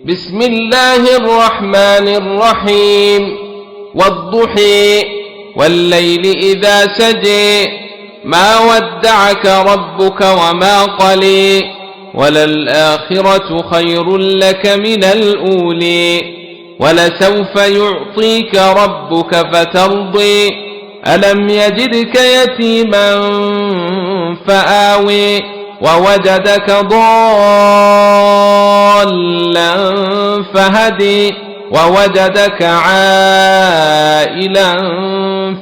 بسم الله الرحمن الرحيم والضحي والليل إذا سجي ما ودعك ربك وما قلي وللآخرة خير لك من الأولي ولسوف يعطيك ربك فترضي ألم يجدك يتيما فآوي ووجدك ضالا فهدي ووجدك عائلا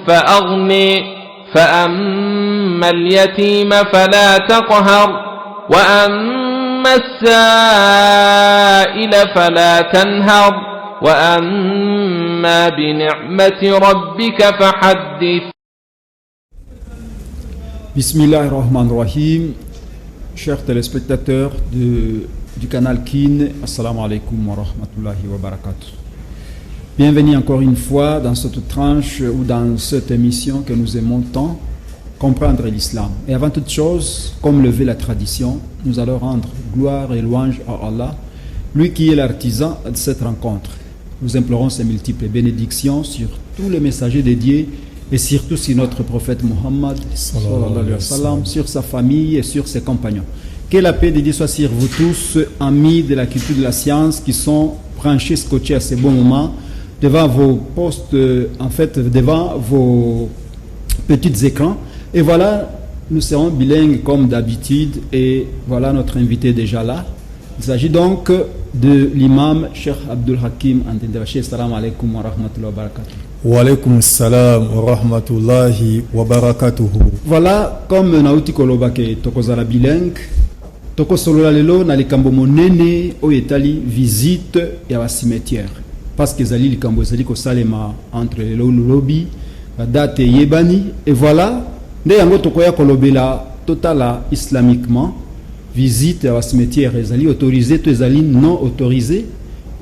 فأغني فأما اليتيم فلا تقهر وأما السائل فلا تنهر وأما بنعمة ربك فحدث. بسم الله الرحمن الرحيم. Chers téléspectateurs du canal Kin, السلام عليكم ورحمة الله وبركاته. Bienvenue encore une fois dans cette tranche ou dans cette émission que nous aimons tant, comprendre l'islam. Et avant toute chose, comme le veut la tradition, nous allons rendre gloire et louange à Allah, lui qui est l'artisan de cette rencontre. Nous implorons ses multiples bénédictions sur tous les messagers de Dieu et surtout sur notre prophète Muhammad, صلى الله عليه وسلم, sur sa famille et sur ses compagnons. Que la paix de Dieu soit sur vous tous, amis de la culture de la science, qui sont branchés, scotchés à ce bon moment, devant vos postes, en fait, devant vos petits écrans. Et voilà, nous serons bilingues comme d'habitude, et voilà notre invité déjà là. Il s'agit donc de l'imam Cheikh Abdul Hakim Antendebaché. السلام عليكم ورحمة الله وبركاته. وعليكم السلام ورحمة الله وبركاته. Voilà, comme nauti koloba ke tokozala bilingue, tokosolola lelo na likambo monene oyo etali visite ya bacimetière, parce que ezali likambo ezali kosalema entre lelo lobi, badate eyebani. Et voilà nde yango tokoya kolobela, totala islamiquement visite ya bacimetière ezali autorisé to ezali non autorisé,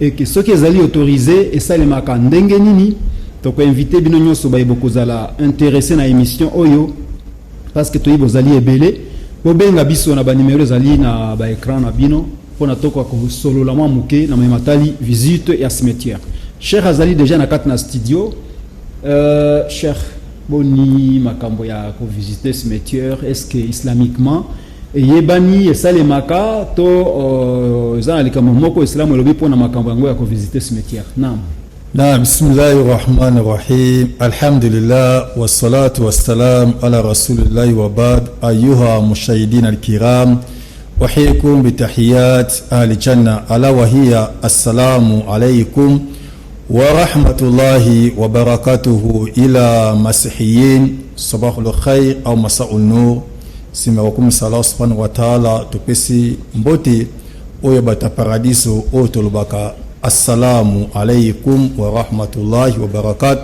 et que soki ezali autorisé, esalemaka ndenge nini. Tokoinvite bino nyonso bayeba kozala intéressé na émission oyo, parce que toyebi bozali ebele. Bobenga biso na banimero ezali na baécran na bino mpona tokoka kosolola mwa moke na mayema tali visite ya cimetière. Cheikh azali déjà na kati na studio. Cheikh, boni makambo ya kovisite cimetière? Est ce que islamiquement eyebani, esalemaka to eza na likambo moko islamu elobi mpona makambo yango ya kovisite cimetière? Nam. نعم، بسم الله الرحمن الرحيم، الحمد لله والصلاة والسلام على رسول الله وبعد. أيها المشاهدين الكرام، أحييكم بتحيات أهل الجنة، ألا وهي السلام عليكم ورحمة الله وبركاته. إلى مسيحيين صباح الخير أو مساء النور. Nsima kokumisa Allah سبحانه وتعالى, topesi mbote oyo bato ya paradiso oyo tolobaka السلام عليكم ورحمة الله وبركاته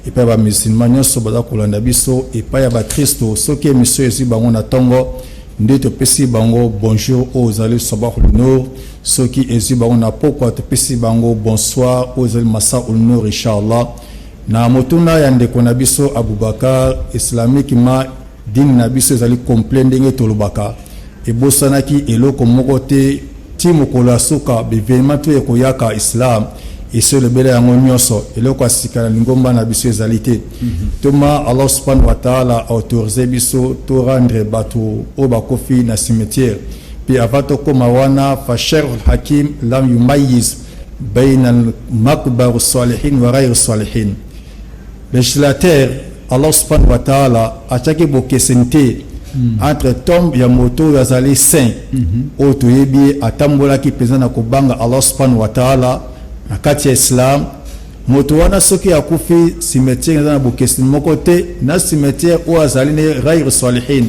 epai ya bamusulman nyonso baza kolanda biso, epai ya bakristo soki émission ezwi bango na ntongo nde topesi bango bonjour oyo ezali صباح النور, soki ezwi bango na pokwa topesi bango bonsoir oyo ezali مساء النور إن شاء الله. Na motuna ya ndeko na biso Abubakar, islamiquement dini na biso ezali complet. Ndenge tolobaka, ebosanaki eloko moko te ti mokolo ya suka. Baévénement to ekoyaka, islam esi elobela yango nyonso. Eloko ya sika na lingomba na biso ezali te. Toma Allah سبحانه وتعالى autorise biso to rendre bato oyo bakofi na cimetière. Mpe avant tokóma wana, فالشارع الحكيم لم يميز بين المقبر الصالحين وغير الصالحين. Législateur Allah سبحانه وتعالى atiaki bokeseni te entre tombe ya moto oyo azali saint, oyo toyebi ye atambolaki mpenza na kobanga Allah سبحانه وتعالى na kati ya islam. Moto wana soki akufi, cimetière eza na bokeseni moko te na cimetière oyo azali ne غير صالحين,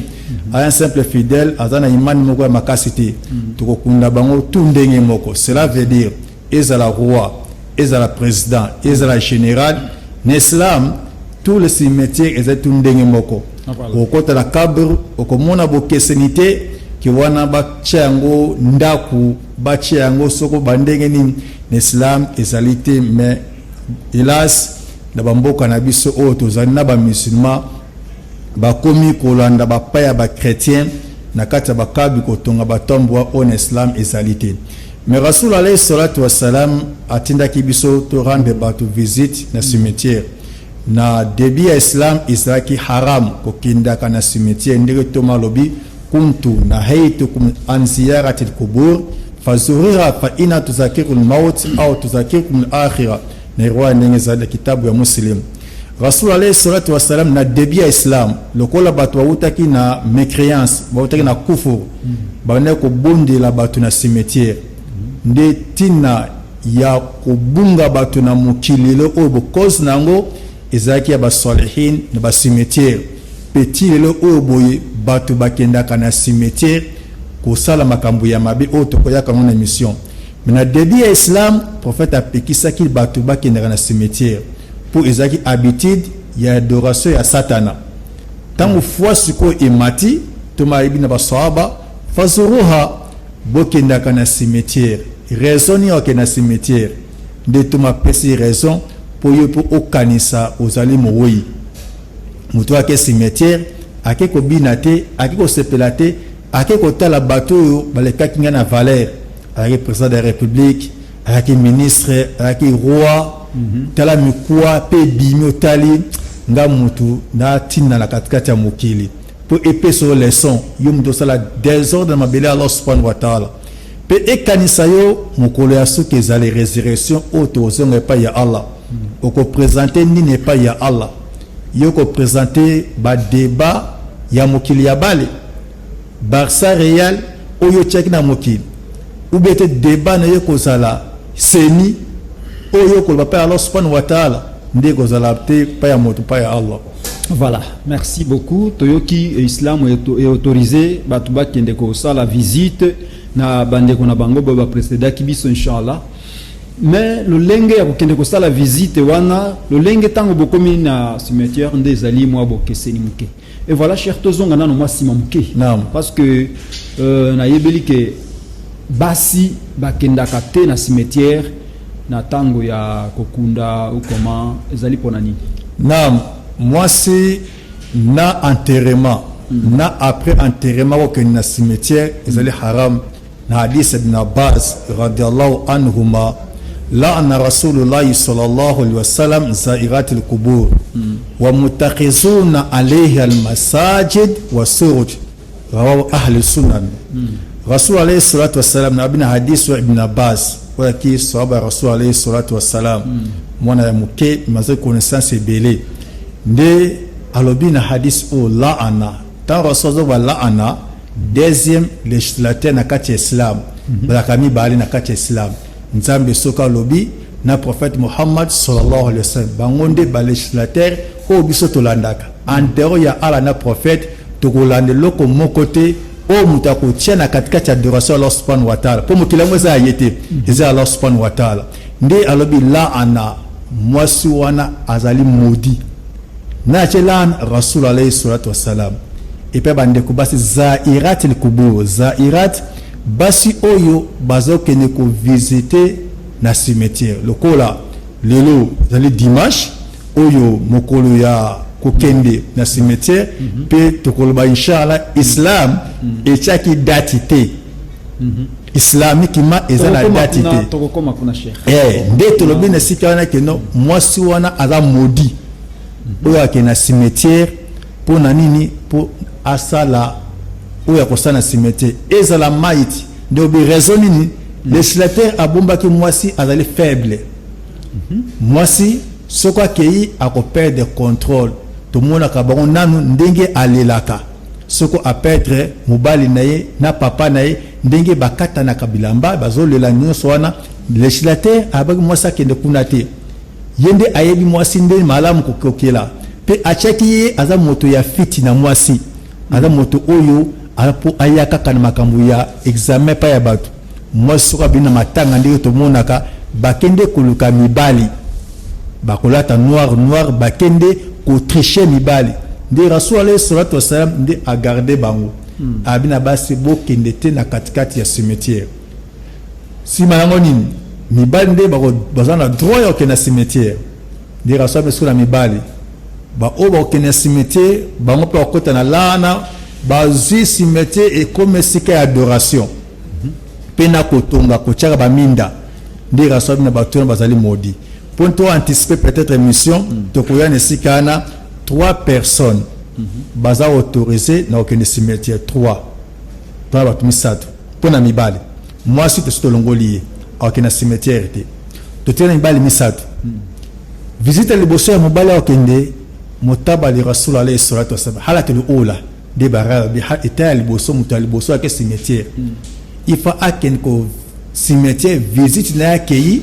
aya simple fidèle, aza na imani moko ya makasi te. Tokokunda bango tu ndenge moko. Cela veut dire ezala roi, ezala président, ezala général, na islam tout le cimetière ezali tu ndenge moko. Okota na قبر, okomona bokeseni te ke wana batia yango ndako, batia yango soko bandenge nini, na islam ezali te. Mais hélas, na bamboka na biso oyo tozali na bamusulman, bakomi kolanda bapai ya bachrétien na kati ya bakabi kotonga batombwa oyo na islam ezali te. Mais Rasul alayhi salatu wassalam atindaki biso to rendre bato visite na cimetière. Na début ya islam ezalaki haram kokendaka na cimetière, ndenge toma alobi: "Kuntu nahaitukum an ziyarati lqubur fazurira fa ina tuzakiru lmaut au tuzakirukum lakhira", na riwaya ndenge ezali na kitabu ya Muslim. Rasul alayhi salatu wassalam, na début ya islam, lokola bato bautaki na mécréance, bautaki na kufur, bandaki kobondela bato na cimetière. Nde ntina ya kobunga bato na mokili lelo oyo, bokozi na yango ezalaki ya basalihin na bacimetière. Mpe ti lelo oyo boye, bato bakendaka na cimetière kosala makambo ya mabe oyo tokoyaka yango na émission. Mais na début ya islam, prophète apekisaki bato bakendaka na cimetière mpo ezalaki habitude ya adoration ya Satana. Ntango foi sikoyo emati, to ayebi na basahaba: "Fazuruha", bokendaka na cimetière. Raison nini okende na cimetière? Nde to mapesi raison: mpo yo mpo okanisa ozali mowei. Moto ake cimetière, ake kobina te, ake kosepela te, ake kotala bato oyo balekaki ngai na valeur: azalaki président de la République, azalaki ministre, azalaki roi. Tala mikuwa mpe ebimi, otali nga motu natinda na katikati ya mokili mpo epesa yo leçon: yo moto osala désordre na mabele ya Allah subhanahu wa taala, mpe ekanisa yo mokolo ya suki ezali résurrection oyo tokozonga epai ya Allah. Okoprésenter nini epai ya Allah? Yo koprésenter badébat ya mokili ya bale Barça, Real oyo otiaki na mokili, ube te débat na ye kozala seni oyo koloba mpe Allah subhanahu wa taala, nde kozala te epai ya moto, mpa ya Allah. Voilà, merci beaucoup. Toyoki islam est autorisé bato bakende kosala visite na bandeko na bango boyo baprécédaki biso, inchallah. Mais lolenge ya kokende kosala visite wana, lolenge ntango bokomi na cimetière, nde ezali mwa bokeseni moke. Et voilà, cher, tozonga nano mwa nsima moke. Naam. Parce que nayebeli ke basi bakendaka te na cimetière na ntango ya kokunda ou comment, ezali mpona nini? Naam, mwasi na enterrement na après enterrement, kokende na cimetière ezali haram. Na hadith Ibn Abbas radiallahu anhuma: "Laana Rasulullahi sallallahu alaihi wasallam zairati lqubur wa mutakhizuna alayhi almasajid wa suruj", rawahu ahli sunan. Rasul alayhi salatu wassalam na bina hadisi wa Ibn Abbas, oyaki sahaba ya Rasul alayhi salatu wassalam, mwana ya moke mazali connaissance ebele, nde alobi na hadisi oyo laana. Ntango Rasul azoba laana, deuxième législateur na kati ya islam, bazalaka mibale na kati ya islam: Nzambe soki alobi na prophète Muhammad sallallahu alaihi wasallam. Bango nde balégislateur oyo biso tolandaka. En dehors ya Allah na prophète, tokolanda eloko moko te oyo moto akotia na katikati ya adoration Allah subhanahu wa taala, mpo mokili yango eza ya ye te, eza Allah subhanahu wa taala. Nde alobi laana mwasi wana azali maudit na atie laana Rasul alayhi salatu wassalam. Epai bandeko basi zairat lkubur, zairat, basi oyo bazokende kovisiter na cimetière, lokola lelo ezali dimanche oyo mokolo ya kokende na cimetière, mpe tokoloba inshallah islam etiaki date te, islamiquement eza na date te. Tokokoma kuna, cher. Nde tolobi na esika wana keno mwasi wana aza maudit oyo akende na cimetière. Mpo na nini? Mpo asala oyo akosala na cimetière ezala maiti. Nde obi raison nini législateur abombaki mwasi? Azali faible. Mwasi soki akei, akoperdre contrôle. Tomonaka bango nanu ndenge alelaka soki aperdre mobali na ye na papa na ye, ndenge bakatanaka bilamba, bazolela nyonso wana. Législateur abaki mwasi akende kuna te. Ye nde ayebi mwasi nde malamu kokokela, mpe atiaki ye aza moto ya fiti na mwasi, aza moto oyo mpo aya kaka na makambo ya examen epai ya bato. Mwasi soki abimi na matanga, ndenge tomonaka bakende koluka mibali, bakolata noir noir, bakende kotricher mibali. Nde Rasul alayhi salatu wasalam nde agarde bango, abi na basi bokende te na katikati ya cimetière. Nsima yango nini? Mibali nde baza na droit ya kokende na cimetière. Nde Rasul abe soki na mibali baoyo bakokende na cimetière, bango mpe bakota na lana. Bazwi cimetière ekomi esika ya adoration. Mpe Mpe na kotonga, kotiaka baminda nde raswabi na bato wana bazali maudit. Mpo to anticiper peut-être émission, tokoya na esika wana. Trois personnes baza autorisé na kokende cimetière, trois, mpona bato misato. Mpo na mibale, mwasi tosi tolongoli ye, akokende na cimetière te. Totika na mibali misato. Visite ya liboso ya mobali akokende, motabali rasul alayhi salatu wasalam, halatul ula nde barabi eta ya liboso. Moto ya liboso ake cimetière, il faut akende ko cimetière, visite na ye akei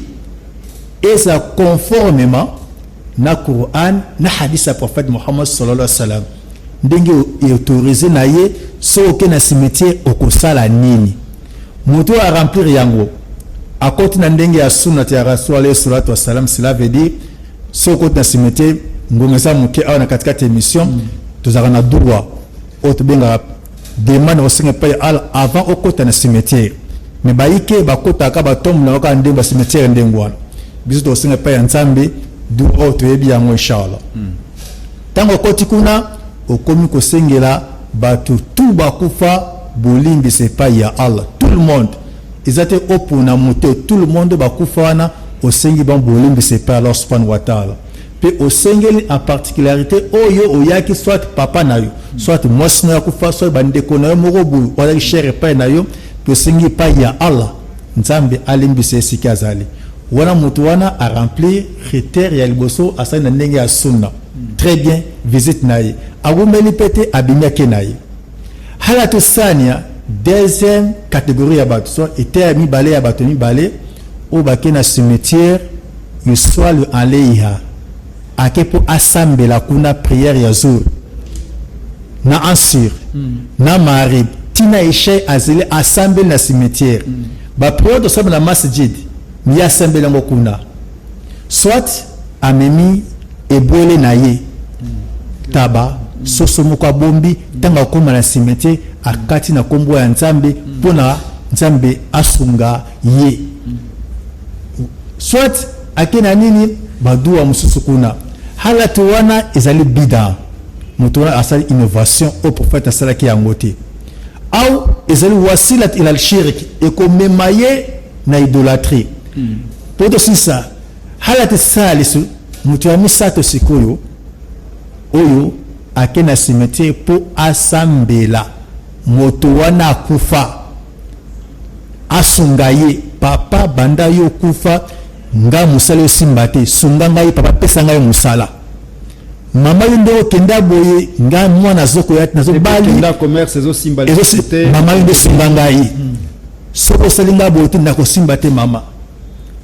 eza conformément na Quran na hadith ya prophète Muhammad sallallahu alaihi wasallam, ndenge autorisé na ye. Soki oke na cimetière, okosala nini? Moto oyo aremplir yango, akoti na ndenge ya sunnat ya rasul alayhi salatu wassalam. Cela veut dire, soki okoti na cimetière, ngonga eza moke awa na katikati ya émission, tozalaka na droit oyo tobengaka demande, kosenga epai ya Allah avant okota na cimetière. Mais bayike bakotaka, batombola kaka ndenge bacimetière ndenge wana. Biso tokosenga epai ya Nzambe dua oyo toyebi yango, inshallah. Ntango okoti kuna, okomi kosengela bato tu bakufa bolimbisa epai ya Allah. Tout le monde, eza te opona moto, tout le monde bakufa wana, osengi bango bolimbisa epai Allah subhanahu wa taala. Mpe osengeli en particularité oyo oyaki, soit papa na yo, soit mwasi na yo akufa, soit bandeko na yo moko boye ozalaki cher epai na yo, mpe osengi epai ya Allah, Nzambe alimbisa esika azali wana. Moto wana aremplir critère ya liboso, asali na ndenge ya sunna, très bien. Visite na ye, awumeli mpe te, abimi, ake na ye. Hala tosania deuxième catégorie ya bato, so ete ya mibale ya bato mibale oyo bake na cimetière, yuswalu aleiha, ake mpo asambela kuna prière ya zuhr na asr na maghrib ntina eshai, azeli, asambeli na cimetière. Baprière tosambela na masjid, ye asambeli yango kuna, soit amemi ebwele na ye, taba, soso moko abombi. Ntango akóma na cimetière, akati na nkombo ya Nzambe mpona Nzambe asunga ye, soit ake na nini, baduwa mosusu kuna. Halati wana ezali bida, moto wana asali innovation oyo prophète asalaki yango te, au ezali wasilat ila shirk, ekomema ye na idolâtrie. Mpo tosisa halati salisu, moto ya misato sikoyo oyo ake na cimetière mpo asambela moto wana akufa, asunga ye: "Papa, banda yo kufa, nga mosala osimba te, sunga ngai papa, pesa ngai mosala. Mama, yo nde okenda boye, nga mwana azokoya te, nazobali commerce ezosimba te. Mama, yo nde sunga ngai, soki osali ngai boye te, nakosimba te." Mama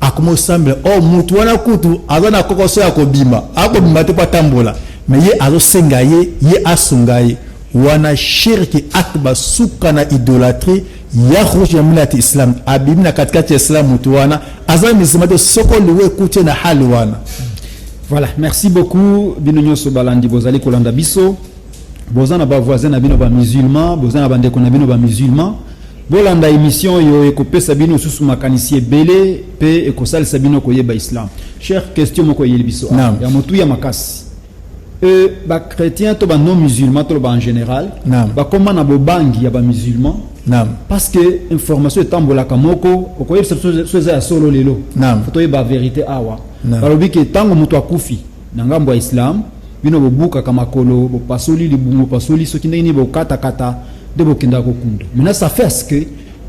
akoma osambela. O mutu wana kutu aza na kokoso ya kobima, akobima te mpo atambola, mais ye azosenga ye, ye asunga ye. Wana shirki akbar, suka na idolâtrie. Yakhruj ya milati islam, abimi na katikati ya islam. Mutu wana aza musulman te soko liwa ekuti na hali wana. Voilà, merci beaucoup. Bino nyonso balandi, bozali kolanda biso, boza na bavoisin na bino bamusulman, boza na bandeko na bino bamusulman, bolanda émission oyo, ekopesa bino lisusu makanisi ebele mpe ekosalisa bino koyeba islam. Cher, question moko eyeli biso Naam. ya motuya makasi. Bachrétien to banon musulman, toloba en général, Naam. bakóma na bobangi ya bamusulman Naam. parce que information etambolaka moko, okoyebisa biso so eza ya solo lelo. Naam. Faut toyeba vérité awa. Naam. Balobi ke ntango moto akufi na ngambo ya islam, bino bobukaka makolo, bopasoli libungu, bopasoli soki ndenge nini, bokatakata nde bokendaka kokunda. Maintenant, ça fait ce que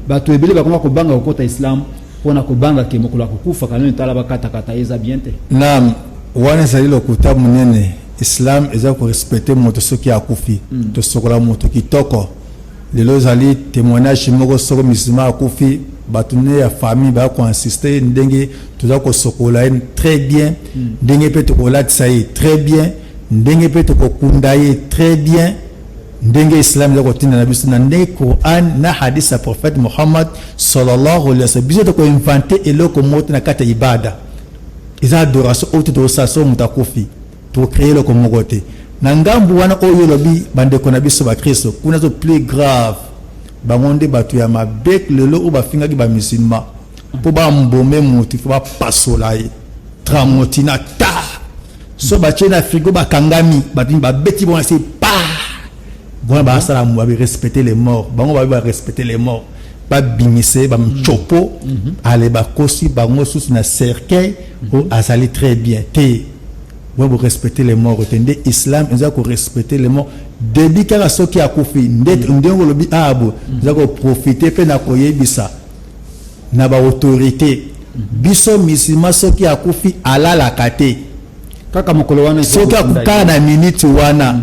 bato ebele bakoma kobanga kokota islam mpona kobanga ke mokolo ya kokufa kanoni, tala, bakatakata, eza bien te. Naam, wana ezali lokuta monene. Islam eza korespecter moto soki akufi. Tosokola moto kitoko. Lelo ezali témoignage moko, soko musulman akufi, bato ne ya famille baya koinsiste ndenge toza kosokola ye très bien, ndenge mpe tokolatisa ye très bien, ndenge mpe tokokunda ye très bien, ndenge islam eza kotinda na biso, na ndenge Quran na hadith ya prophète Muhammad sallallahu alaihi wasallam. Biso tokoinventer eloko moko te na kati ya ibada. Eza adoration oyo te tokosala soki moto akufi, tokocréer eloko moko te na ngambu wana. Oyo olobi, bandeko na biso bakristo kuna, zo plus grave. Bango nde bato ya mabe. Lelo oyo bafingaki bamusulman, mpo bambome motu, fo bapasola ye tramotina ta, so batie na frigo, bakangami, bato babeti bongo na se pa wana, basala babi respecter les morts. Bango babi barespecter les morts. Babimisa ye bamtshopo. Ale bakosi bango susu na cercueil oyo azali très bien te. Boya borespecte les morts te. Nde islam eza korespecte les morts début kaka soki akufi. Nde ndenge olobi awa boye, eza koprofite mpe na koyebisa na baautorité biso, musulman soki akufi alalaka te. Kaka mokolo wana. Soki akokaka na minute wana,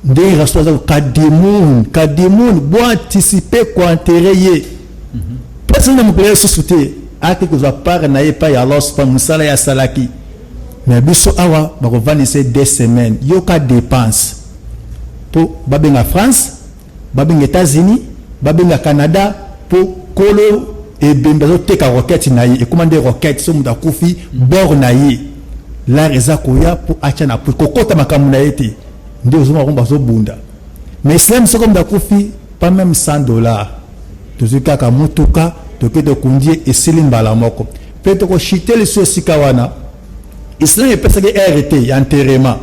ndenge rasul aza kadimun kadimun, boanticipe koenterrer ye mpe na mokolo ya lisusu te, ake kozwa part na ye epai ya Allah subhanahu, mosala ye asalaki. Mais biso awa bakovandisa 2 semaines, yoka dépense mpo babenga France, babenga États-Unis, babenga Canada, mpo kolo ebembe azoteka roquette na ye. Ekóma nde roquette. So moto akufi, bor na ye lar eza koya mpo atya na po kokota makambo na ye te. Nde ozomona bango bazobunda. Mais islam, soki moto akufi, pas même 100 $, tozwi kaka motuka, toke tokundi ye, esili mbala moko. Mpe tokoshite lisusu esika wana. Islam epesaki heure te ya enterrement.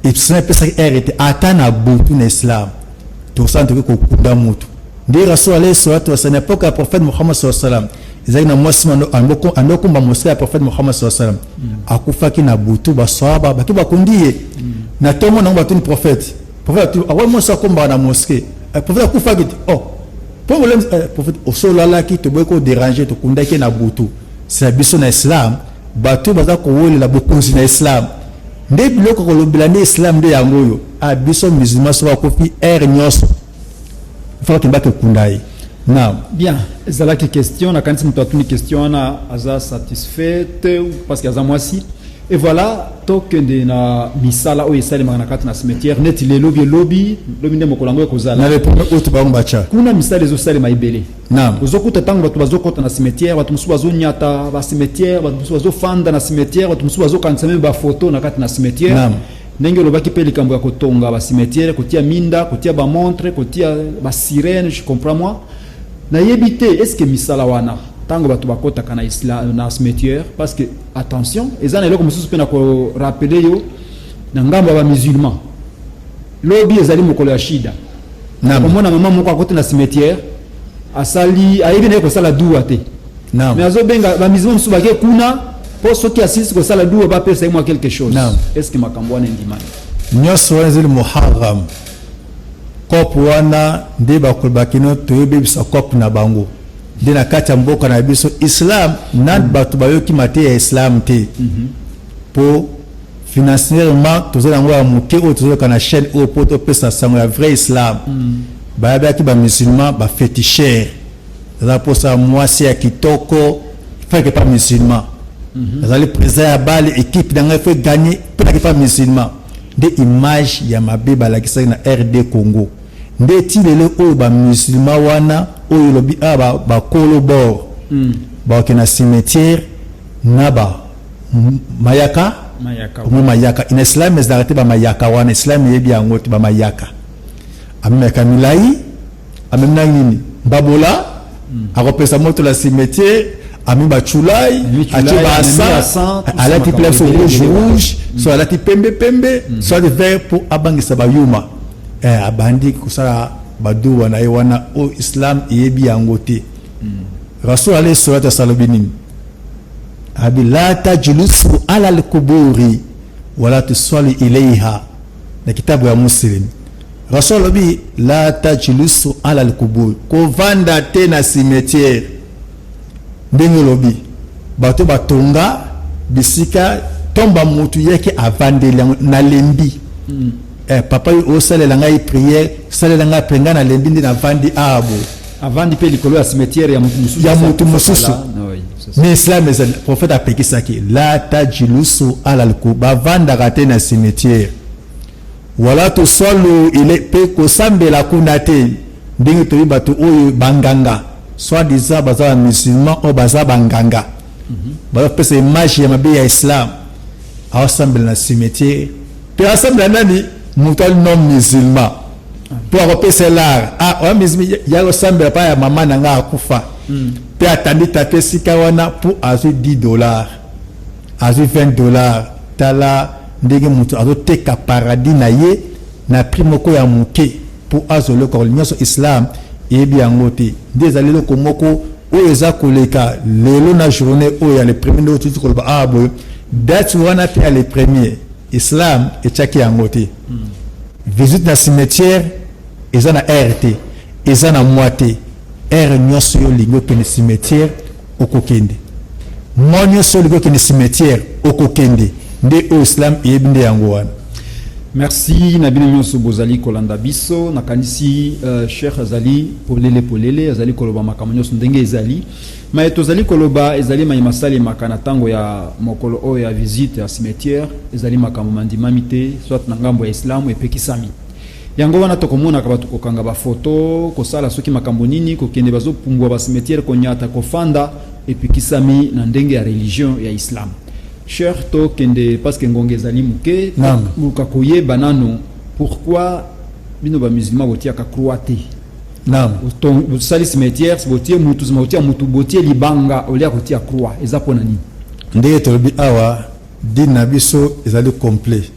Islam epesaki heure te, ata na butu. Na islam tosala, toki kokunda mutu nde rasul alayhi salatu wasalam, na époque ya prophète Muhammad saa salam, ezalaki na mwasi andokumba mosala ya prophète Muhammad saa salam, akufaki na butu. Baswahaba baki bakundi ye na ntongo nango. Batuni prophète. Prophète awa mwasi akombaka na mosquée, prophète akufaki te. Oh, mpo prophète osolalaki, toboyi kodéranger, tokundaki ye na butu. C'est biso na islam, bato baza kowelela bokonzi na islam nde biloko kolobela nde islam nde yango oyo. A biso musulman, soki akufi, heure nyonso faka bakende bakekunda ye na Bien, ezalaki question. Nakanisi moto atuni question wana aza satisfaite parce que aza mwasi. Et voilà, tokende na misala oyo esalemaka na kati na cimetière. Neti lelo bi lobi lobi nde mokolo yango ekozala. Na le premier août, bango batya. Kuna misala ezosalema ebele. Naam. Ozokuta ntango bato bazokɔta na cimetière, bato mosusu bazonyata bacimetière, bato mosusu bazofanda na cimetière, bato mosusu bazokanisa même bafoto na kati na cimetière. Naam. Ndenge olobaki mpe likambo ya kotonga bacimetière, kotia minda, kotia bamontre, kotia basirène, je comprends moi, nayebi te est ce que misala wana ntango bato bakɔtaka na isla, na cimetière, parce que attention, eza na eloko mosusu mpe na korappeler yo na ngambo ya bamusulman. Lobi ezali mokolo ya shida. Naam. Komona mama moko akoti na cimetière, asali, ayebi na ye kosala duwa te. Naam. Mais azobenga bamusulman mosusu bake kuna mpo soki asilisi kosala duwa, bapesa ye mwa quelque chose. Naam. Est ce que makambo wana endimani? Nyonso wana ezali muharam. Kope wana nde bakolobaki no toyebebisa kope na bango nde na kati ya mboka na biso. Islam na bato bayoki mateya ya islam te, mpo financièrement toza yango ya moke. Oyo tozoyoka na chaîne oyo mpo topesa sango ya vrai islam. Bayabaki bamusulman baféticheur, aza mposa mwasi ya kitoko, fake pa musulman. Azali président ya bale, équipe na ngai faut gagner, mpo naki pa musulman. Nde image ya mabe balakisaki na RD Congo. Nde ti lelo oyo bamusulman wana oyo elobi awa, bakolo bor bakokende na cimetière na ba mayaka. Mayaka. Omoi mayaka na islam ezalaka te. Bamayaka wana islam eyebi yango te. Bamayaka, amemaka milai, amemi na nini, mbabola, akopesa moto na cimetière, amemi baculai. Amemi atie culai, baasa. amemi asa, tout ça. Alati makambo pela so ebele, rouge, ebele wana. rouge, so alati pembe pembe, so alati vert mpo abangisa bayuma. Abandi kosala baduwa na ye wana oyo islam eyebi yango te. Rasul alayhi salatu wasalobi nini? Abi la tajlisu ala alquburi wala tusali ilayha. Na kitabu ya Muslim, rasul alobi la tajlisu ala alquburi, kovanda te na cimetière. Ndenge olobi, bato batonga bisika tomba, motu yeke avandeli yango, nalembi. Papa oyo osalela ngai prière, salela ngai mpe ngai nalembi, nde navandi awa boye. Avandi mpe likolo ya cimetière ya motu mosusu. Ya motu mosusu. Oui, c'est ça. Mais islam ezali, prophète apekisaki la tajlusu ala alku, bavandaka te na cimetière, wala tosalu ile, mpe kosambela kuna te. Ndenge toyebi bato oyo banganga, soit disant baza bamusulman, oyo baza banganga, bazopesa image ya mabe ya islam. Aosambela na cimetière mpe asambela nani? Moto ali non musulman mpo akopesa lar. Ah, oya musulman ya kosambela pa ya mama na nga akufa, mpe atandi tate esika wana mpo azwi 10 $, azwi 20 $. Tala ndenge moto azoteka paradis na ye na prix moko ya moke mpo azwa eloko nyonso. Islam eyebi yango te. Nde ezali eloko moko oyo eza koleka lelo na journée oyo ya le premier, nde otuti koloba awa boye date wana mpe ya le premier, islam etiaki yango te. Visite na cimetière eza na heure te, eza na mois te. Heure nyonso yo olingi okende cimetière, okokende. Mois nyonso olingi okende cimetière, okokende. Nde oyo islam eyebi nde yango wana. Merci na bino nyonso bozali kolanda biso. Nakanisi cheikh azali polele polele, azali koloba makambo nyonso ndenge ezali. Maye tozali koloba ezali maye masalemaka na ntango ya mokolo oyo ya visite ya cimetière. Ezali makambo mandimami te, soit na ngambo ya islamu epekisami. Yango wana tokomonaka bato kokanga bafoto, kosala soki makambo nini, kokende bazopumbwa bacimetière, konyata, kofanda, epekisami na ndenge ya religion ya islam. Cheikh, tokende parce que ngonga ezali moke. Naam. Luka koyeba nano pourquoi bino bamusulman botiaka croix te. Naam. Bosali cimetière, botie mutu, nsima botia mutu, botie libanga olia kotia croix, eza mpona nini? Ndenge tolobi awa, dine na biso ezali complet.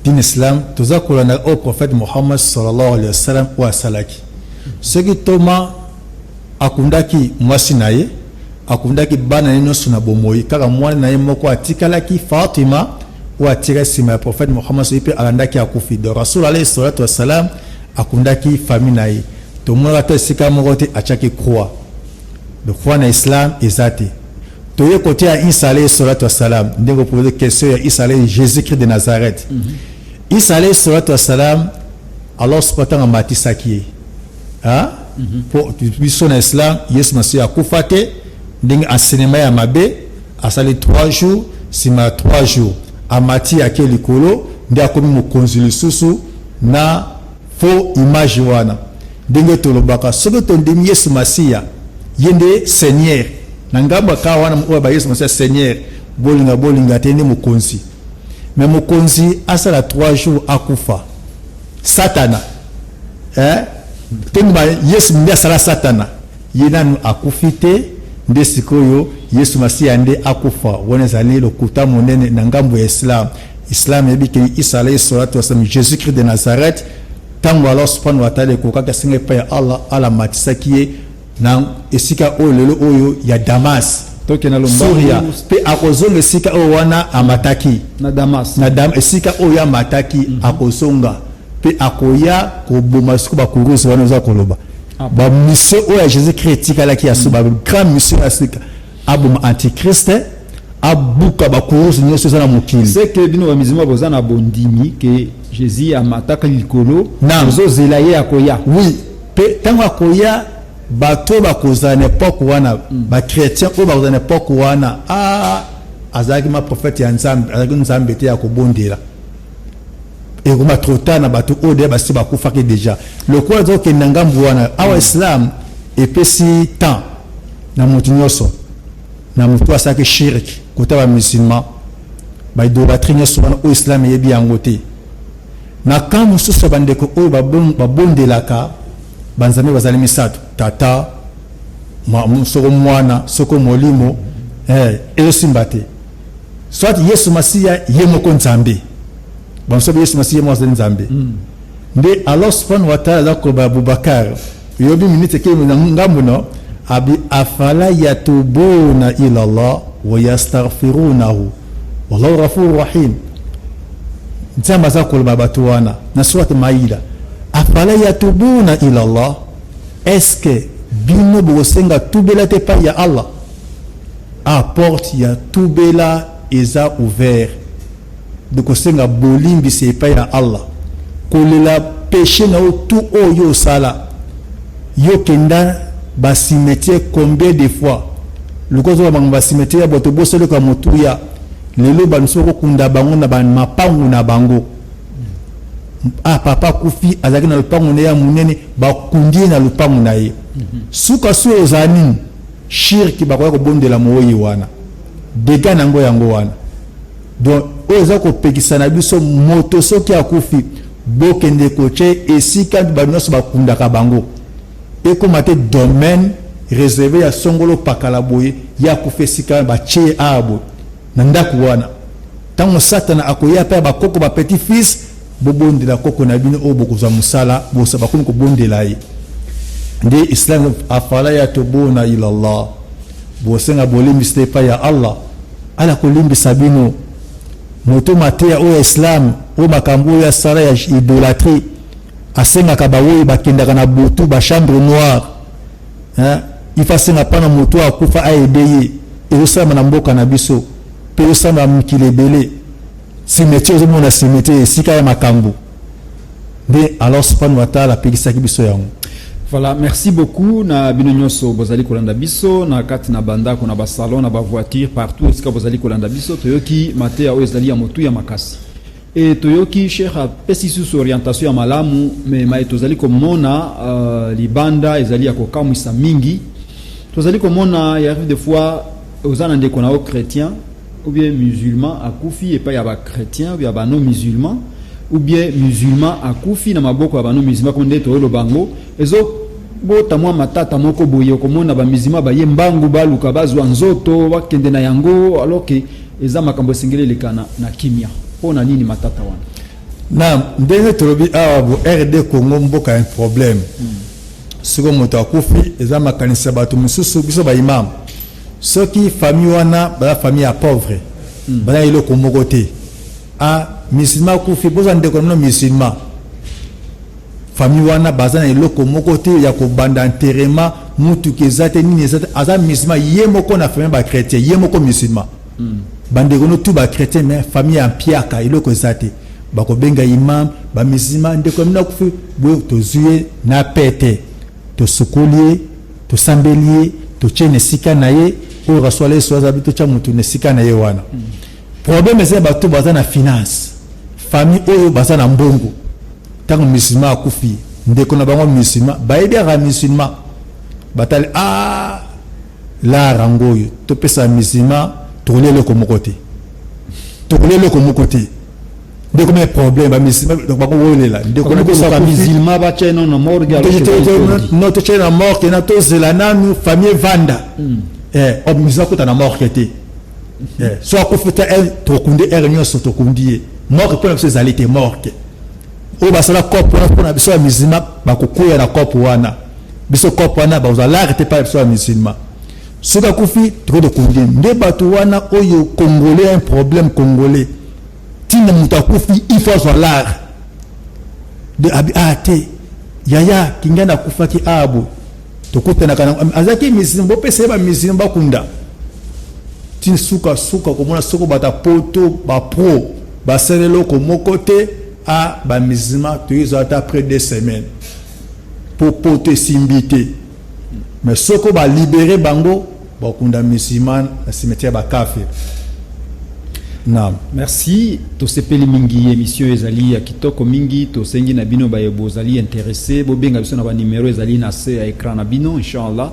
Dine islam, toza kolanda oyo prophète Muhammad sallallahu alaihi wasallam oyo asalaki. Soki toma akundaki mwasi na ye, akundaki bana na ye nyonso na bomoi, kaka mwana na ye moko atikalaki, Fatima, oyo atikaki nsima ya prophète Muhammad, soki mpe alandaki akufi. Donc rasul alayhi salatu wassalam akundaki famille na ye, tomonaka ata esika moko te atiaki croix. Donc croix na islam eza te. Toye kote ya Isa alayhi salatu wassalam, ndenge opose question ya Isa alayhi, Jésus Christ de Nazareth. Isa alayhi salatu wassalam, Allah subhanahu ntango amatisaki ye, po biso na islam Yesu Masiya akufa te. Ndenge enseignement ya mabe, asali 3 jours, nsima ya 3 jours amati, ake likolo, nde akomi mokonzi lisusu na faux image wana. Ndenge tolobaka, soki tondimi Yesu Masiya, ye nde seigneur na ngambo kaka wana oyo ba Yesu Masiya seigneur, bolinga bolinga te, nde mokonzi. Mais mokonzi asala 3 jours akufa, Satana, eh? Tondima Yesu nde asala Satana, ye nanu akufi te, nde sikoyo Yesu Masiya nde akufa. Wana ezali lokuta monene na ngambo ya islam. Islam eyebi ke Isa alayhi salatu wasalam, Jésus Christ de Nazareth, ntango Allah subhanahu wa taala ekokaki asenga epai ya Allah, Allah amatisaki ye na esika oyo lelo oyo ya Damas, tokende na Suria, lombangu. Mpe akozonga esika oyo wana amataki. Na Damas. Na dam, esika oyo amataki. Akozonga mpe akoya koboma siko bakurusi wana oza koloba. Ah. Bamission oyo ya Jésus Christ etikalaki ya so, bagrand mission ya sika, aboma antichrist, abuka bakurusi nyonso eza na mokili. C'est que bino bamusulman boza na bondimi ke Jésus amataka likolo. Naam. Ozozela ye akoya. Oui, mpe ntango akoya, bato oyo bakozala na époque wana, bachrétien oyo bakozala na époque wana, ah, azalaki ma prophète ya Nzambe, azalaki Nzambe te ya kobondela, ekoma trop tard na bato oyo deya basi bakufaki déjà. Lokola aza kokende na ngambu wana awa, islam epesi temps na moto nyonso, na moto asalaki shirk, kota bamusulman, baidolâtrie nyonso wana oyo islam eyebi yango te. Na camp mosusu ya bandeko oyo babondelaka banzambe bazali misato, tata, soko mwana, soko molimo, ezosimba te. Soit Yesu Masiya ye moko Nzambe, bamosusu Yesu Masiya ye moko azali Nzambe. Nde Allah subhanahu wa taala aza koloba, Abubakar yobi minute eke na ngambo no abi afala yatubuna ila Allah wa yastaghfirunahu wallahu ghafurur rahim. Nzambe aza koloba bato wana na surat Maida: afala yatubuna ila Allah, est-ce bino bokosenga tubela te epai ya Allah? A porte ya tubela eza ouvert de kosenga bolimbisi epai ya Allah, kolela péché na yo tout oyo osala. Yo kenda bacimetière combien de fois, lokola ozoba bango bacimetière ya bato bosaleka motuya. Lelo bamosusu bakokunda bango na bamapangu na bango. Ah, papa akufi, azalaki na lopango na ye ya monene, bakundi ye na lopango na ye. Suka so ozala nini? Shirki, bakoya kobondela moyi wana, dega na yango yango wana. Donc oyo eza kopekisa na biso, moto soki akufi, bokende kotie esika bato nyonso bakundaka bango. Ekóma te domaine réservé ya songolo pakala boye, ye akufa esika wana, batie ye awa boye na ndako wana. Ntango Satana akoya mpe ya bakoko, bapetit fils, bobondela koko na bino oyo bokozwa mosala, bosa bakomi kobondela ye. Nde islam afala yatubuna ila Allah, bosenga bolimbisi te epai ya Allah, Allah kolimbisa bino. Moto mateya oyo ya islam, oyo makambo oyo asala ya idolatrie, asengaka baoyo bakendaka na butu ba chambre noire, hein? Il faut asenga mpa na moto oyo akufa aede ye. Ezosalama na mboka na biso mpe ezosalama na mikili ebele. Cimetière, ozomona cimetière esika ya makambo nde. Alors subhanahu wa taala apekisaki biso yango. Voilà, merci beaucoup na bino nyonso bozali kolanda biso na kati na bandako, na basalon, na bavoiture, partout esika bozali kolanda biso. Toyoki mateya oyo ezali ya motuya makasi e toyoki cheikh apesi susu orientation ya malamu. Me maye tozali komona libanda ezali ya kokamwisa mingi. Tozali komona ya arrive des fois oza na ndeko na yo chrétien ou bien musulman akufi epai ya bachrétien ou bien ya bano musulman, ou bien musulman akufi na maboko ya bano musulman. Ko nde toyoloba yango ezobota mwa matata moko boye. Okomona bamusulman baye mbangu, baluka bazwa nzoto, bakende na yango, alors que eza makambo esengeli eleka na kimia. Mpo na nini matata wana? Na ndenge tolobi awa bo RD Congo, mboka ya problème. Soki moto akufi, eza makanisi ya bato mosusu. Biso baimam, soki famille wana baza famille ya pauvre, baza eloko moko te, a musulman akufi, bozwa ndeko na bino musulman. Famille wana baza na eloko moko te ya kobanda enterrement, mutuka eza te, nini eza te, aza musulman ye moko na famille bachrétien, ye moko musulman, bandeko no tu bachrétien, mais famille ya mpiaka, eloko eza te. Bakobenga imam, bamusulman: "Ndeko na bino akufi boye, tozwi ye na pete, tosukoli ye, tosambeli ye, totie na esika na ye oyo rasul alayhi salatu azabi totya motu na esika na ye wana." Problème eza ya bato baza na finance, famille oyo baza na mbongo. Ntango musulman akufi, ndeko na bango musulman, bayebi aka musulman, batali: "Ah, lara yango oyo topesa musulman, tokolia eloko moko te, tokolia eloko moko te." Ndeko, mais problème, bamusulman bango wolela ndeko na biso akufi. Musulman batya no na morgue alors que ezali No, totye na morgue na tozela nanu famille evanda. Eh, musulman akota na morgue te. So akufi te, tokundi ere nyonso, tokundi ye. Morgue mpona biso ezali te. Morgue oyo basala cope wana mpona biso ya musulman, bakokwea na cope wana. Biso cope wana bakozwa lare te mpa biso ya musulman. Soki akufi, tokoki tokundi ye. Nde bato wana oyo congolais, un problème congolais, ntina moto akufi, il faut azwa lare de abi: "Ah te, yaya kingani akufaki abo, tokutanaka na azalaki musulman, bopesa ye bamusulman bakunda." Ntina suka suka komona soko bato poto bapro basala eloko moko te. A bamusulman toyezwa ata après 2 semaines po poto esimbi te. Mais soko balibere bango, bakunda musulman na cimetière bakafir. Naam. Merci, tosepeli mingi. Émission ezali ya kitoko mingi. Tosengi na bino baye bozali intéressé, bobenga biso na banimero ezali na se ya écran na bino, inchallah,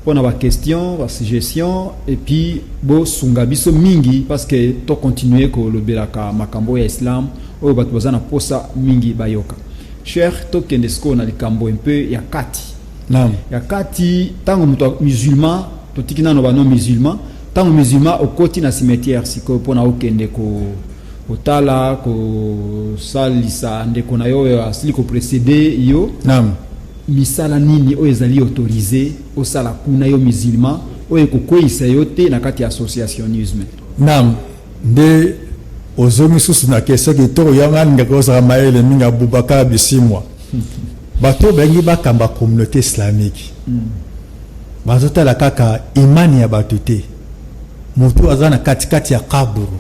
mpona baquestion, basuggestion, et puis bosunga biso mingi parce que tocontinue kolobelaka makambo ya islam oyo bato baza na posa mingi bayoka. Cheikh, tokende sikoyo na likambo mpe ya kati. Naam. Ya kati, ntango moto musulman, totiki nano bano musulman, ntango musulman okoti na cimetière sikoyo mpona okende kotala, kosalisa ndeko na yo oyo asili koprécéder yo, Naam. misala nini oyo ezali autorisé osala kuna, yo musulman, oyo ekokweyisa yo te na kati ya associationnisme? Naam, nde ozongi susu na question kitoko. Yango alingaka ozala mayele mingi. Abubakar Bisimwa, bato balingi bakamba communauté islamique, bazotala kaka imani ya bato te. Motu aza na katikati ya kaburu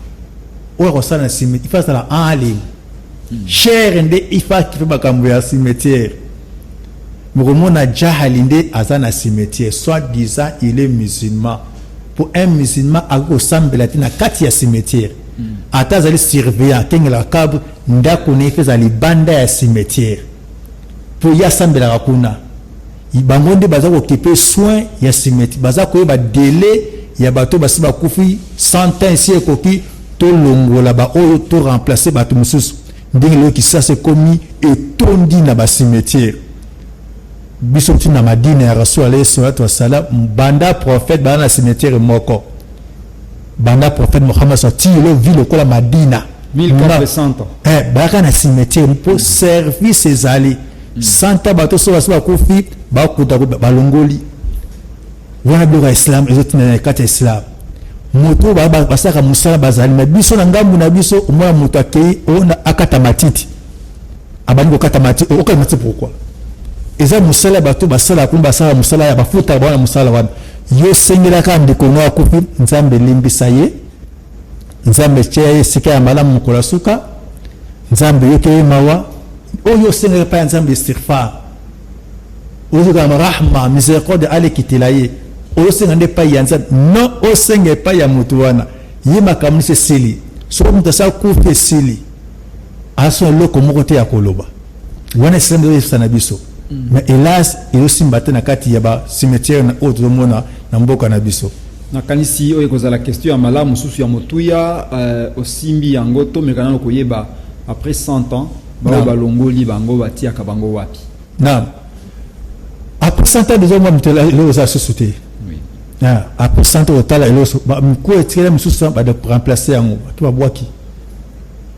oyo akosala na cimetière, il faut azala alim cher nde il faut akipe makambo ya cimetière. Mokomona jahali nde aza na cimetière, soit disant il est musulman. Po un musulman akoki kosambela te na kati ya cimetière. Ata azali surveillant, akengelaka kabre, ndako na ye mpe ezala libanda ya cimetière mpo ye asambelaka kuna. Bango nde baza kokipe soin ya cimetière, baza koyeba délai ya bato basi bakufi, 100 ans esi ekoki, tolongola baoyo, to remplace bato mosusu. Ndenge lelo Kisasa ekomi etondi na bacimetière. Biso ti na Madina ya rasul alayhi salatu wassalam, banda prophète baza na cimetière moko, banda prophète Mohammed sa ti lelo, ville lokola Madina, 1400 ans. Eh, bayaka na cimetière mpo service ezali. 100 ans bato so basi bakufi, bakuta balongoli wana. Biloko ya islam ezotinda na kati ya islam, moto basalaka mosala bazali. Me biso na ngambu na biso, omona moto akei akata matiti, abandi kokata matiti. Okata matiti pourquoi? Eza mosala ya bato basalaka kuna, basala mosala ya bafutaka bango na mosala wana. Yo osengelaka ndeko no akufi, Nzambe elimbisa ye, Nzambe tia ye esika ya malamu mokolo ya suka, Nzambe yoki ye mawa. Oyo osengaka epai ya Nzambe istighfar, ozokaka rahma, miséricorde alekitela ye. Ozosenga nde epai ya Nzambe, non osenga epai ya moto wana. Ye makambo nyonso esili. Soki moto asi akufi, esili, aso eloko moko te ya koloba. Wana islam ezoyebisa na biso, mais hélas ezosimba te na kati ya bacimetière na oyo tozomona na mboka na biso. Nakanisi oyo ekozala question ya malamu mosusu ya motuya. Osimbi yango, tomeka nano koyeba après 100 ans bao balongoli bango, batiaka bango wapi? Naam, après 100 ans déjà, mwa moto eloko eza susu te. Après 100 ans, otala eloko mikuwa etikali mosusu, baremplace yango, bato babwaki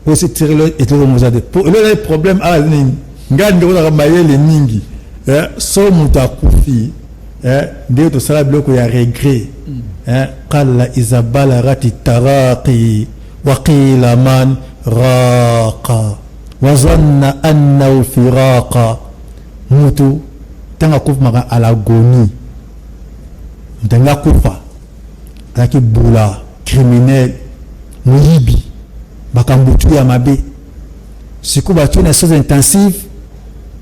oyo esi etikali, eloko moza te. Po eloko ezali problème awa nini? Ngai ndeko ozalaka mayele mingi. So moto akufi, ndenge tosala biloko ya regret, qala iza balagati taraqi wa qila man raqa wa zanna annahu firaqa. Mutu ntango akufumaka à l'agonie, moto alingi akufa, azalaki bula, criminel, moyibi, makambo tu ya mabe. Sikoyo batie na soins intensive,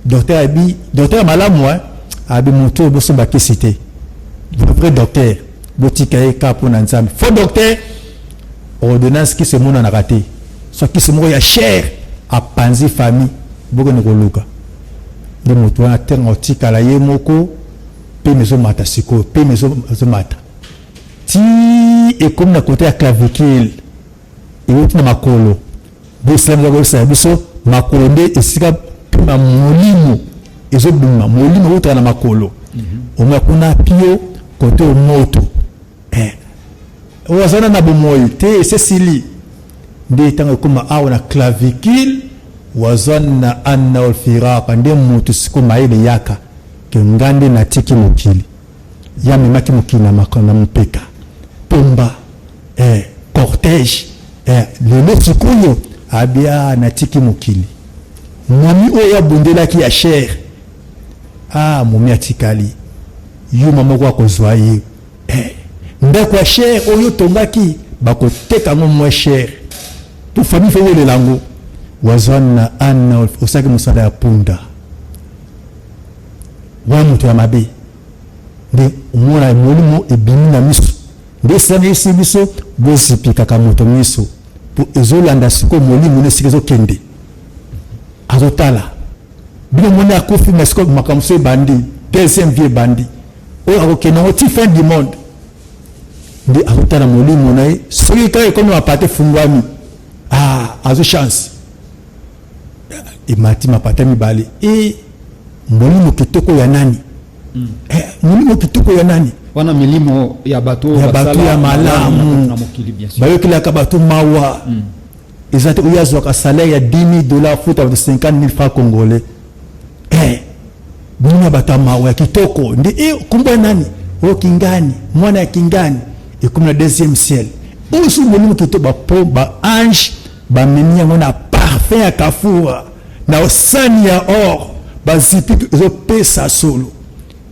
docteur abi, docteur malamu, abi motu oyo bosomba kisi te, vrai docteur, botika ye kaka mpo na Nzambe. Faux docteur, ordonnance kisi emonanaka te, so kisi moko ya cher, apanzi famille, bokende koluka. Nde moto wana ntango otikala ye moko, pema ezomata sikoyo, pema ezomata ti ekomi na côté ya clavicule, euti na makolo. Bosalami koyebisa biso makolo nde esika pema molimo ezobima, molimo eutaka na makolo. Omona kuna pio kote moto oyo aza na bomoi te, esesili nde ntango ekóma awa na clavicule, wazanna anna alfiraka. Nde moto sikoyo mayele yaka ke nga nde natiki mokili, ye amemaki mokili na na mopeka, pomba, cortège. Lelo sikoyo abia natiki mokili, momi oyo abundelaki ya cher, ah, momi atikali yuma moko akozwa ye. Ndako ya cher oyo otongaki, bakoteka yango moins cher to famille fo welela yango. Wazanna anna, osalaki mosala ya punda wana, moto ya mabe nde omona molimo ebimi na miso. Nde esalisi biso bozipikaka moto miso, po ezolanda sikoyo molimo na esika ezokende, azotala bino. Moni akufi, mais sikoyo makambo so ebandi, deuxième vie ebandi, oyo akokende yango ti fin du monde. Nde azotala molimo na ye, soki kaka ekomi mapata efungwami, ah, azwi chance, emati mapata mibale. E molimo kitoko ya nani? Molimo kitoko ya nani? Wana milimo ya bato ya bato ya malamu na mokili, bien sûr. Bayokelaka bato mawa. Eza te oyo azwaka salaire ya 10 000 $, futa bato 50 000 francs congolais. Bino ya bato ya mawa ya kitoko nde kombo ya nani? Oyo Kingani, mwana ya Kingani, ekomi na deuxième ciel. Oyo so molimo kitoko, bapo baange bamemi yango na parfum ya kafura, na sani ya or, bazipi, ezopesa solo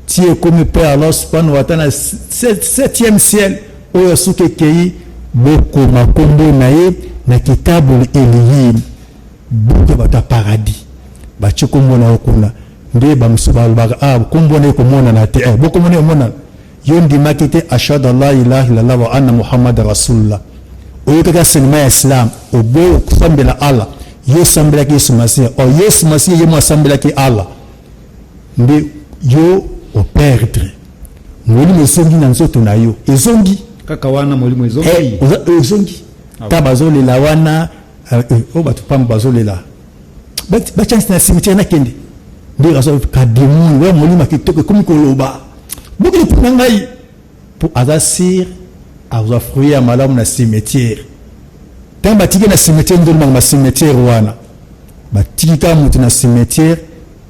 ti ekomi mpe Allah subhanahu wa taala na septième ciel. Oyo soki ekei, bokoma nkombo na ye na kitabul eliyin, buku ya bato ya paradis, batie nkombo na yo kuna. Nde bamosusu balobaka: ah, nkombo na ye komonana te. Bokombo na ye emonana. Yo ndimaki te ashhadu an la ilaha illallah wa anna Muhammad rasulullah, oyokaki enseignement ya islam, oboyi kosambela Allah, yo osambelaki Yesu Masiya. O Yesu Masiya ye mo asambelaki Allah. Nde yo operdre molimo, ezongi na nzoto na yo, ezongi. Kaka wana molimo ezongi. Ezongi ta bazolela wana, oyo bato pamba bazolela, bachance na cimetière nakende nde azo kademoni oyo molimo ya kitoko ekomi koloba: bokili mpona ngai, mpo aza sûr azwa fruit ya malamu na cimetière. Ntango batiki na cimetière, nde olobaka bacimetière wana, batiki kaka moto na cimetière.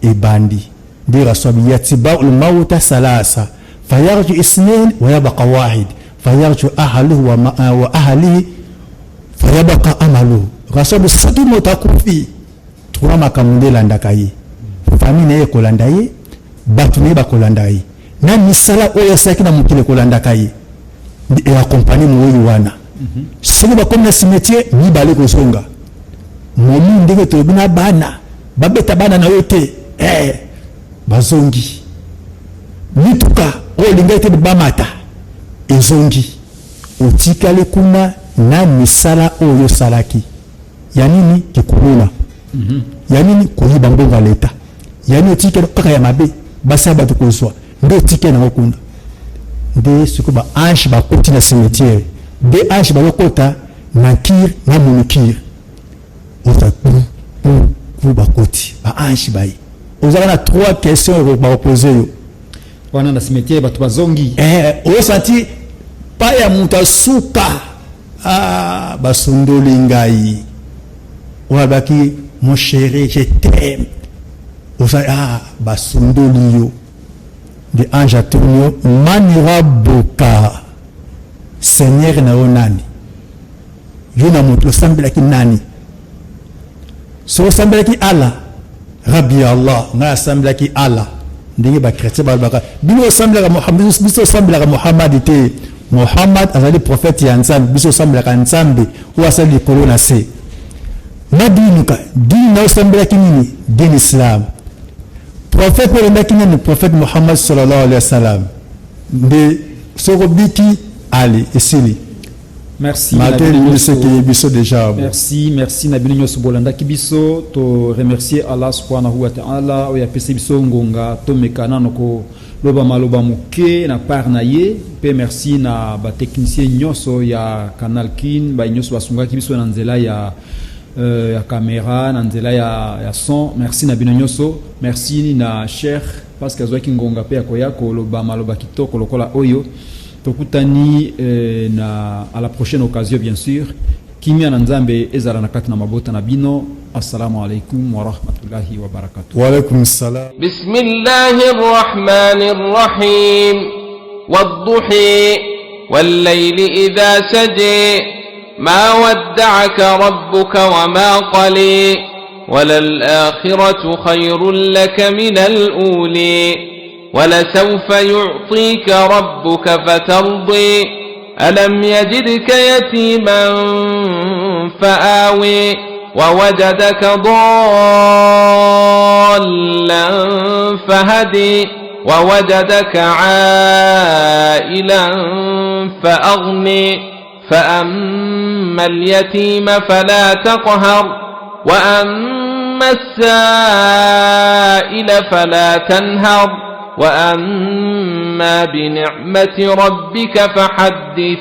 Ebandi nde raswabi yatibau lmauta salasa fayarju isnain wa yabqa wahid fayarju ahluhu wa ahlihi fayabqa amaluhu. Raswabi, soki moto akufi, trois makambo nde elandaka ye: famille na ye ekolanda ye, bato na ye bakolanda ye, na misala oyo asalaki na mokili ekolandaka ye, eaccompagner moyi wana. Soki bakomi na cimetière, mibale kozonga momi ndenge tolobi na bana, babeta bana na yo te, bazongi. Mituka oyo olingaki te bamata ezongi. Otikali kuna na misala oyo osalaki ya nini? Kikuluna ya nini? Koyiba mbongo ya leta ya nini? Otikali kaka ya mabe, basi ya bato kozwa nde otikali nango kuna. Nde sikoyo baange bakoti na cimetière, de ange bazokota, Nakir na Munukir. Oza ku ku ku, bakoti baange baye, ozalaka na trois questions bakopose yo. Wana na cimetière bato bazongi. Osanti pa ya moto asuka, ah, basundoli ngai, oyo alobaki: "Mon chéri, je t'aime." Oza, ah, basundoli yo. Nde ange atuni yo: "Man rabbuka?" Seigneur na yo nani? Yo na moto osambelaki nani? So osambelaki Allah, rabbi Allah, ngai asambelaki Allah. Ndenge bachrétien balobaka, bino osambelaka, biso osambelaka Mohamad te. Mohamad azali prophète ya Nzambe, biso osambelaka Nzambe oyo asali likolo na se. Na dinuka dini na osambelaki nini? Dini islam. Prophète oyo olendaki nani? Prophète Muhammad sallallahu alaihi wasallam. Nde soki obiki ali, esili. Merci. Mateli biso ekeye biso déjà. Merci, merci na bino nyonso bolandaki biso. To remercier Allah subhanahu wa ta'ala oyo apesi biso ngonga tomeka nano koloba maloba moke na part na ye. Mpe merci na batechnicien nyonso ya Canal Kin, bai nyonso basungaki biso na nzela ya caméra, na nzela ya son. Merci na bino nyonso. Merci na cher parce que azwaki ngonga mpe ya koya koloba maloba kitoko lokola oyo. Tokutani na à la prochaine occasion, bien sûr. Kimia na Nzambe ezala na kati na mabota na bino. Assalamu alaikum wa rahmatullahi wa barakatuh. Wa alaikum salam. بسم الله الرحمن الرحيم. والضحى والليل إذا سجى. ما ودعك ربك وما قلي. وللآخرة خير لك من الأولي. ولسوف يعطيك ربك فترضي. ألم يجدك يتيما فآوي. ووجدك ضالا فهدي. ووجدك عائلا فأغني. فأما اليتيم فلا تقهر. وأما السائل فلا تنهر. وأما بنعمة ربك فحدث.